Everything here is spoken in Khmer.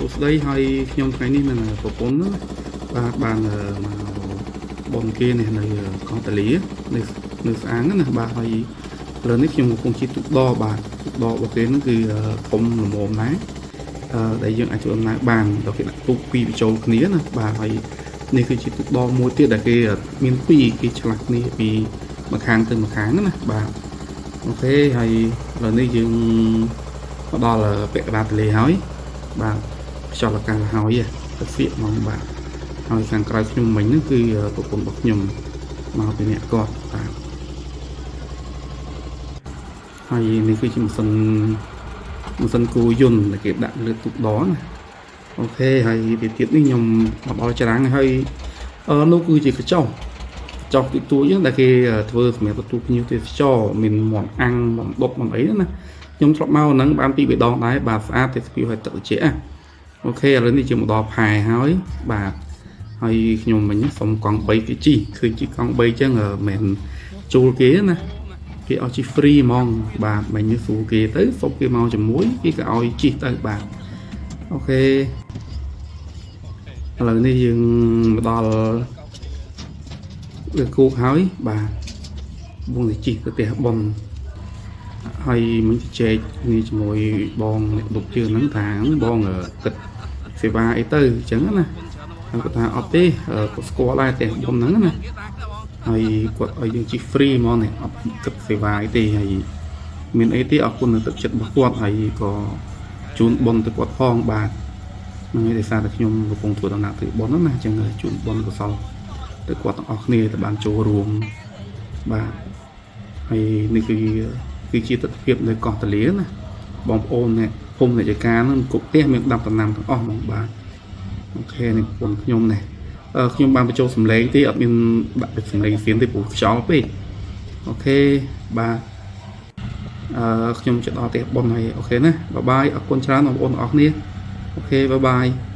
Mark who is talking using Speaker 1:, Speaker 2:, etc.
Speaker 1: សួស្តីហើយខ្ញុំថ្ងៃនេះនឹងប្រពន្ធណាបាទបានមកបុណ្យគេនេះនៅកោះតាលានៅនៅស្អាងណាបាទហើយឥឡូវនេះខ្ញុំកំពុងជិះទូកដបាទទូកដរបស់គេហ្នឹងគឺធំល្មមដែរអឺដែលយើងអាចធ្វើដំណើរបានដល់គេដាក់ទូកពីរបញ្ចូលគ្នាណាបាទហើយនេះគឺជាទូកដមួយទៀតដែលគេមានពីរគេឆ្លាស់គ្នាពីម្ខាងទៅម្ខាងណាបាទ OK ហើយឥឡូវនេះយើងមកដល់ពាក់កណ្ដាលទន្លេហើយបាទខ្យល់អាកាសហើយទៅសៀកហ្មងបាទហើយខាងក្រៅខ្ញុំមិញហ្នឹងគឺប្រពន្ធរបស់ខ្ញុំមកពីអ្នកគាត់បាទហើយនេះគឺជាម៉ាស៊ីនម៉ាស៊ីនគោយន្តដែលគេដាក់លើទូកដណា OK ហើយទីទៀតនេះខ្ញុំមកដល់ច្រាំងហើយអឺនោះគឺជាកញ្ចុះចោះទីទួចហ្នឹងដែលគេធ្វើសម្រាប់ទទួលភ្ញៀវទេសចរមានមាន់អាំងមាន់ដុបមាន់អីហ្នឹងណាខ្ញុំធ្លាប់មកហ្នឹងបានពីរបីដងដែរបាទស្អាតទេសភាពហើយទឹកត្រជាក់ណា OK ឥឡូវនេះជាមកដល់ផែហើយបាទហើយខ្ញុំមិញសុំកង់3គេជិះឃើញជិះកង់3អញ្ចឹងមិនមែនជួលគេណាគេឲ្យជិះ free ហ្មងបាទមិញនេះសួរគេទៅសុំគេមកជាមួយគេក៏ឲ្យជិះទៅបាទ OK ឥឡូវនេះយើងមកដល់លើគោកហើយបាទបងទៅជិះទៅផ្ទះប៉ុនហើយមិញទៅចែកគ្នាជាមួយបងអ្នកដប់ជើងហ្នឹងថាបងគិតសេវាអីទៅអញ្ចឹងណាហើយគាត់ថាអត់ទេគាត់ស្គាល់ដែរផ្ទះប៉ុនហ្នឹងណាហើយគាត់ឲ្យយើងជិះ free ហ្មងនេះអត់គិតសេវាអីទេហើយមានអីទេអរគុណនៅទឹកចិត្តរបស់គាត់ហើយក៏ជូនបុណ្យទៅគាត់ផងបាទហ្នឹងហើយដោយសារតែខ្ញុំកំពុងធ្វើដំណើរទៅបុណ្យហ្នឹងណាអញ្ចឹងជូនបុណ្យកុសលទៅគាត់ទាំងអស់គ្នាទៅបានចូលរួមបាទហើយនេះគឺគឺជាទស្សនវិជ្ជានៅកោះតាលាណាបងប្អូនអ្នកភូមិអ្នកចការហ្នឹងគ្រប់ផ្ទះមានដាំដំណាំទាំងអស់ហ្មងបាទ OK នេះប្រពន្ធខ្ញុំនេះអឺខ្ញុំបានបញ្ចូលសំឡេងទេអត់មានដាក់សំឡេងសៀនទេព្រោះខ្យល់ពេក OK បាទអឺខ្ញុំจะដល់ផ្ទះប៉ុនហើយ OK ណា bye bye អរគុណច្រើនបងប្អូនទាំងអស់គ្នា OK bye bye.